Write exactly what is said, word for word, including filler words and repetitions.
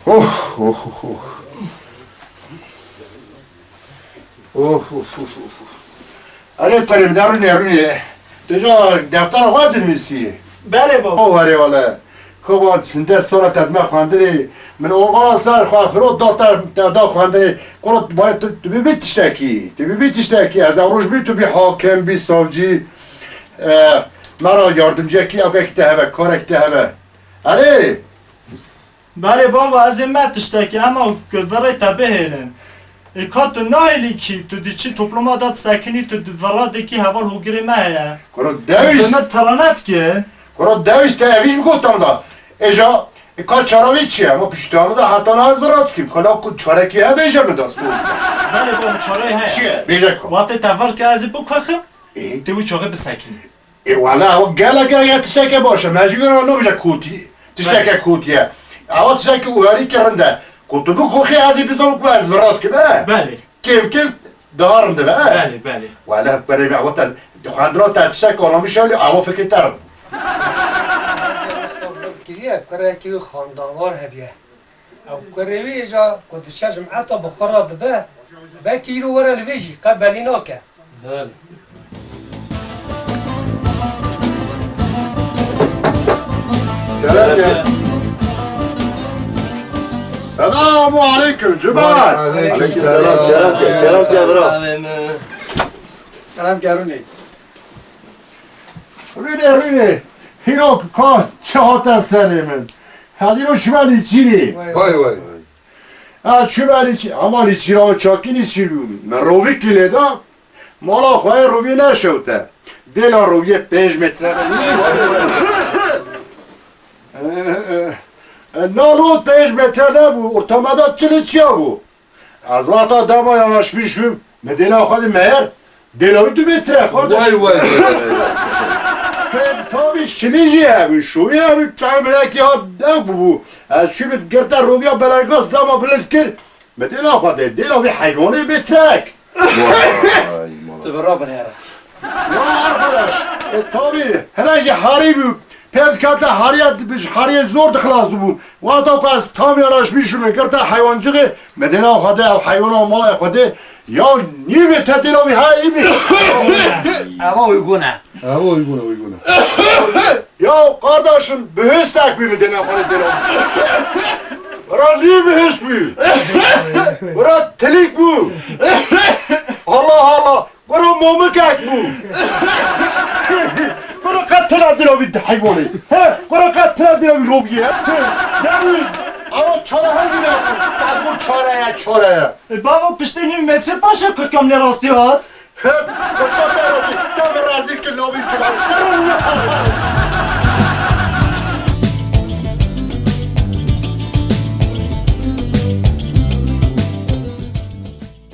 Oh, oh, oh, oh. Oh, oh, oh, oh, oh. Erê, perê, min de rûnê, rûnê. Tu ca deftera xwe dinivîsî? Belê baba. O were wele. Ko ba hindê sala te dime xwendinê. Min o vala ser xwe firot da te, te da xwendinê. Kuro baye tu, tu bibî tiştekî. Tu bibî tiştekî. Ez ew roj bî tu bî hakim, bî savcî. E, me ra yardimciyekî, ewkekî te hebe, karekî te hebe. Erê. Belê bava, ez ê me tiştekî, ema ku virê te bihêlin. Ê ka tu nahêlî kî, tu diçî topluma da disekinî, tu di vira dikî heval hogirê me heye. Kuro dewîst. Bi min tiranet ki. Kuro dewîst te evî ji gotan da. Êja, ê ka çara wî çi ye? Ema piştiyanu da heta na ez vira dikîm. Kala ku çarekî hebe bêje min da sor. Belê bava, çareyê heye. Çi ye? Bêje ku. Wextê te vir ke ez ê bikuxim, Ê? Tê wî çaxê bisekinî. Ê wele ew gelek gelek ya tişteke baş e. Me jî vê re nabêje kotî. Tişteke kotî ye. Ewa tiştekî ûherî ki rind e. Ku tu bikoxî ez ê bizan ku ez vira dikim, e? Belê. Kêm kêm daha rind e, e? Belê, belê. Wele berê me ewa te xwendina te tiştek alamî şewlî ewa fikrê te rind. Kiriye, kurekî wî xandanvar hebiye. Ew kurê wî êja ku diçe cimeta bi xwe re dibe, belkî îro were li vê jî qe belî nake. Belê. Kerem ke. Selamu aleykum, Cemal. Aleykum selam. Kerem ke, kerem ke, bira. Kerem ke, rûnê. Rûnê, rûnê. Hîro ka çi hate serê min. Hadîro çime lîçîrî. Vay, vay. Ha, çime lîçî-, ama lîçîra çakî lîçîr bû. Me rovî kilê da. Mala xwe yê rovî neşewte. Dêla roviyê pênc metre. E, e, e, nalo pênc metre nebû. Ortamada çili çiya bû. Ez wexta dema yanaşmiş bûm, me dêla xwe dî meyer, dêla wî du metre, kardeş. Vay, vay, vay, vay. Tabî şilî jî hebû, şoyî hebû, çay bilekî hat dev bûbû. Ez çû min girte roviya belengaz dema bilind kir, me dêla xwe dê, dêla wî heywanê metrek. Vay, mala. Tu vira binêre. Ya arkadaş, e, tabî, hene jî harî bû. Pêv dikate hariya, ji hariyê zor dixilas dibûn. Wexta ku ez tam yanaşmîşûm, girte heywancixê, me dêla xwe de, ew heywana mala xwe de, ya nîvê te dêla wî ha îmî. Eva uygun e. Eva uygun e, uygun e. Ya kardeşim, bihustek bî mi dêla xwe de dêla wî. Ra lî bihust bû. Ra tilîk bû. Allah Allah. Gura momikek bû. Gura qet tira dira wî heywanê. He, gura qet tira dira wî roviye. He, dewîz. Ama çare hezî ne. Gura çare ye, çare ye. E, bavo, piştê nîv metre paşa kakam ne rastî hat. He, kakam ne rastî. Te bi razî kir navî çi.